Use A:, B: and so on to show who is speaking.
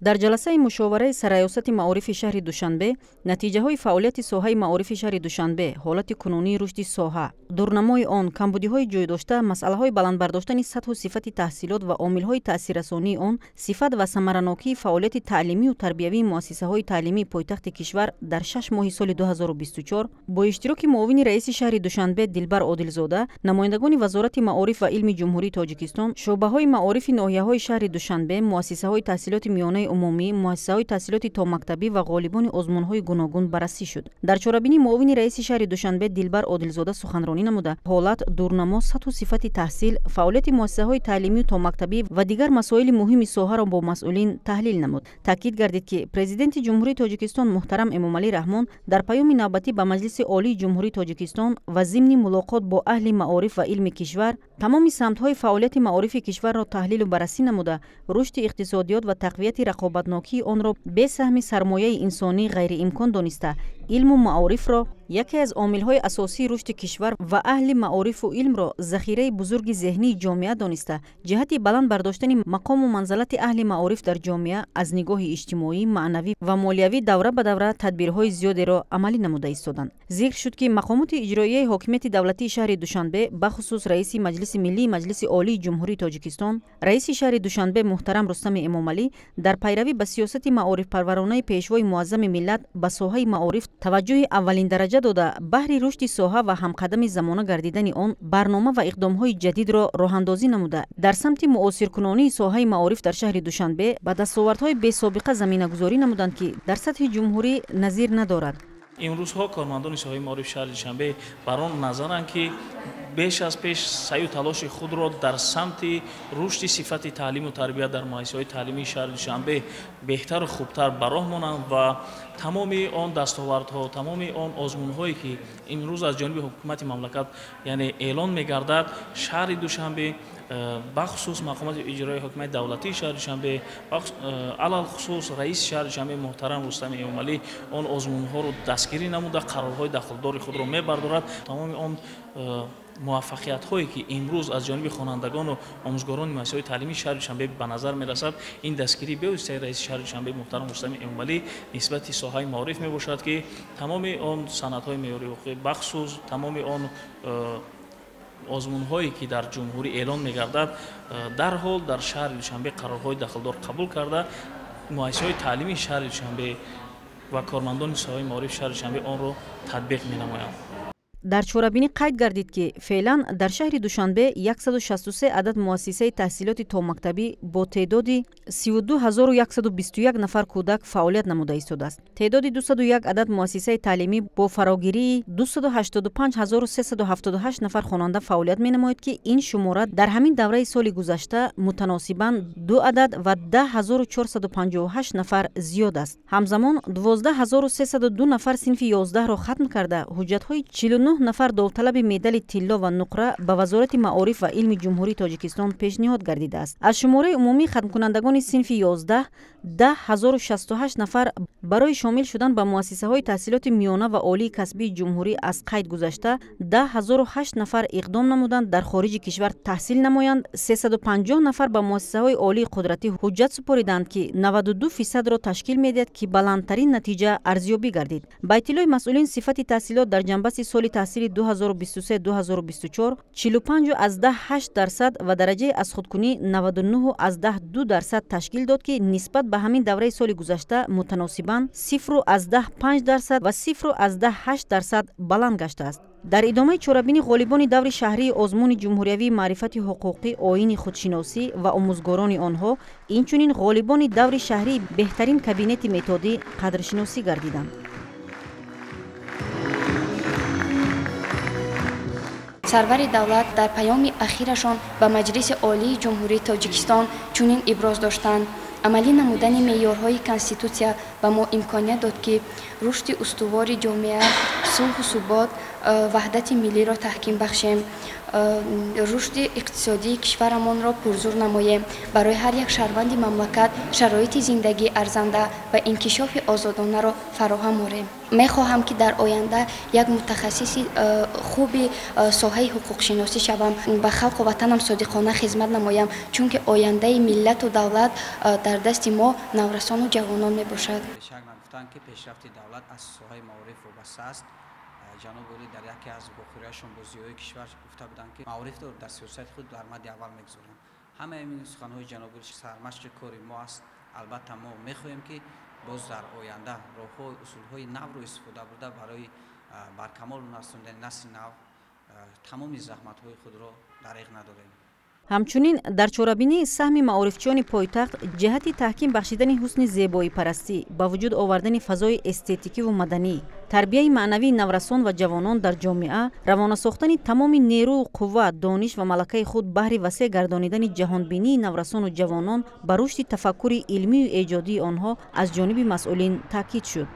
A: Дар ҷаласаи мушовараи сарраёсати маорифи шаҳри Душанбе натиҷаҳои фаъолияти соҳаи маорифи шаҳри Душанбе, ҳолати кунунии рушди соҳа, дурнамои он, камбудиҳои ҷойдошта, масъалаҳои баландбардоштани сатҳу сифати таҳсилот ва омилҳои таъсиррасонии он, сифат ва самаранокии фаъолияти таълимию тарбиявии муассисаҳои таълимии пойтахти кишвар дар 6 моҳи соли 2024 бо иштироки муовини раиси шаҳри Душанбе Дилбар Одилзода, намояндагони Вазорати маориф ва илми Ҷумҳурии Тоҷикистон, шӯъбаҳои маорифи ноҳияҳои шаҳри Душанбе, муассисаҳои таҳсилоти миёнаи умумӣ, муассисаҳои таҳсилоти томактабӣ ва ғолибони озмунҳои гуногун баррасӣ шуд. Дар чорабинӣ муовини раиси шаҳри Душанбе Дилбар Одилзода суханронӣ намуда, ҳолат, дурнамо, сатҳу сифати таҳсил, фаъолияти муассисаҳои таълимию томактабӣ ва дигар масоили муҳими соҳаро бо масъулин таҳлил намуд. Таъкид гардид, ки Президенти Ҷумҳурии Тоҷикистон муҳтарам Эмомалӣ Раҳмон дар паёми навбатӣ ба Маҷлиси Олии Ҷумҳурии Тоҷикистон ва зимни мулоқот бо аҳли маориф ва илми кишвар тамоми самтҳои фаъолияти маорифи кишварро таҳлилу баррасӣ намуда, рушди иқтисодиёт ва тақвияти рақобатнокии онро бе саҳми сармояи инсонӣ ғайриимкон дониста, илму маорифро яке аз омилҳои асосии рушди кишвар ва аҳли маорифу илмро захираи бузурги зеҳнии ҷомеа дониста, ҷиҳати баланд бардоштани мақому манзалати аҳли маориф дар ҷомеа аз нигоҳи иҷтимоӣ, маънавӣ ва молиявӣ давра ба давра тадбирҳои зиёдеро амалӣ намуда истоданд. Зикр шуд, ки мақомоти иҷроияи ҳокимияти давлатии шаҳри Душанбе, бахусус раиси Маҷлиси Миллии Маҷлиси Олии Ҷумҳурии Тоҷикистон, раиси шаҳри Душанбе муҳтарам Рустами Эмомалӣ дар пайравӣ ба сиёсати маорифпарваронаи Пешвои муаззами миллат ба соҳаи маориф таваҷҷӯҳи аввалиндараҷа дода, баҳри рушди соҳа ва ҳамқадами замона гардидани он барнома ва иқдомҳои ҷадидро роҳандозӣ намуда, дар самти муосиркунонии соҳаи маориф дар шаҳри Душанбе ба дастовардҳои бесобиқа заминагузорӣ намуданд, ки дар сатҳи ҷумҳурӣ назир надорад.
B: Имрӯзҳо кормандони соҳаи маорифи шаҳри Душанбе бар он назаранд, ки беш аз пеш саъю талоши худро дар самти рушди сифати таълиму тарбия дар муассисаҳои таълимии шаҳри Душанбе беҳтару хубтар ба роҳ монанд ва тамоми он дастовардҳо, тамоми он озмунҳое, ки имрӯз аз ҷониби ҳукумати мамлакат яъне эълон мегардад, шаҳри Душанбе, бахусус мақомоти иҷроии ҳокимияти давлатии шаҳри Душанбе, алалхусус раиси шаҳри Душанбе муҳтарам Рустами Эмомалӣ он озмунҳоро дастгирӣ намуда, қарорҳои дахлдори худро мебардорад. Тамоми он муваффақиятҳое, ки имрӯз аз ҷониби хонандагону омӯзгорони муассисаҳои таълимии шаҳри Душанбе ба назар мерасад, ин дастгирии бевоситаи раиси шаҳри Душанбе муҳтарам Рустами Эмомалӣ нисбати соҳаи маориф мебошад, ки тамоми он санадҳои меъёрии ҳуқуқӣ, бахусус тамоми он озмунҳое, ки дар ҷумҳурӣ эълон мегардад, дарҳол дар шаҳри Душанбе қарорҳои дахлдор қабул карда, муассисаҳои таълимии шаҳри Душанбе ва кормандони соҳаи маорифи шаҳри Душанбе онро татбиқ менамоянд.
A: Дар чорабинӣ қайд гардид, ки феълан дар шаҳри Душанбе 163 адад муассисаи таҳсилоти томактабӣ бо теъдоди 32 121 нафар кӯдак фаъолият намуда истодааст. Теъдоди 201 адад муассисаи таълимӣ бо фарогирии 285 378 нафар хонанда фаъолият менамояд, ки ин шумора дар ҳамин давраи соли гузашта мутаносибан ду адад ва 10 458 нафар зиёд аст. Ҳамзамон 12 302 нафар синфи 11-ро хатм карда, ҳуҷҷатҳои 49 нафар довталаби медали тилло ва нуқра ба Вазорати маориф ва илми Ҷумҳурии Тоҷикистон пешниҳод гардидааст. Аз шумораи умумии хатмкунандагони синфи 11, 10 068 нафар барои шомил шудан ба муассисаҳои таҳсилоти миёна ва олии касбии ҷумҳурӣ аз қайд гузашта, 10 008 нафар иқдом намуданд дар хориҷи кишвар таҳсил намоянд, 350 нафар ба муассисаҳои олии қудратӣ ҳуҷҷат супориданд, ки 92 фисадро ташкил медиҳад, ки баландтарин натиҷа арзёбӣ гардид. Ба иттилои масъулин, сифати таҳсилот дар ҷанбаси соли таҳсили 2023-2024 45,8% ва дараҷаи азхудкунӣ 99,2% ташкил дод, ки нисбат ба ҳамин давраи соли гузашта мутаносибан 0,5% ва 0,8% баланд гаштааст. Дар идомаи чорабинӣ ғолибони даври шаҳрии озмуни ҷумҳуриявии маърифати ҳуқуқӣ, оини худшиносӣ ва омӯзгорони онҳо, инчунин ғолибони даври шаҳрии беҳтарин кабинети методӣ қадршиносӣ гардиданд.
C: Сарвари давлат дар паёми ахирашон ба Маҷлиси Олии Ҷумҳурии Тоҷикистон чунин иброз доштанд: «Амалӣ намудани меъёрҳои Конститутсия ба мо имконият дод, ки рушди устувори ҷомеа, сулҳу субот Ваҳдати миллиро таҳким бахшем, рушди иқтисодии кишварамонро пурзур намоем, барои ҳар як шаҳрванди мамлакат шароити зиндагии арзанда ва инкишофи озодонаро фароҳам орем. Мехоҳам, ки дар оянда як мутахассиси хуби соҳаи ҳуқуқшиносӣ шавам, ба халқу ватанам содиқона хизмат намоям, чунки ояндаи миллату давлат дар дасти мо, наврасону ҷавонон, мебошад.
D: Бешак нагуфтанд, ки пешрафти давлат аз соҳаи маориф вобаста аст. Ҷаноби олӣ дар яке аз вохӯриҳояшон бо зиёии кишвар гуфта буданд, ки маорифро дар сиёсати худ дар мадди аввал мегузорем. Ҳамаи ин суханҳои ҷаноби олӣ сармашқи кори мо аст. Албатта, мо мехоҳем, ки боз дар оянда роҳҳо, усулҳои навро истифода бурда, барои баркамол расондани насли нав тамоми заҳматҳои худро дареғ надорем.
A: Ҳамчунин дар чорабинӣ саҳми маорифчиёни пойтахт ҷиҳати таҳким бахшидани ҳусни зебоипарастӣ, ба вуҷуд овардани фазои эстетикиву маданӣ, тарбияи маънавии наврасон ва ҷавонон дар ҷомеа, равона сохтани тамоми нерӯу қувва, дониш ва малакаи худ баҳри васеъ гардонидани ҷаҳонбинии наврасону ҷавонон, ба рушди тафаккури илмию эҷодии онҳо аз ҷониби масъулин таъкид шуд.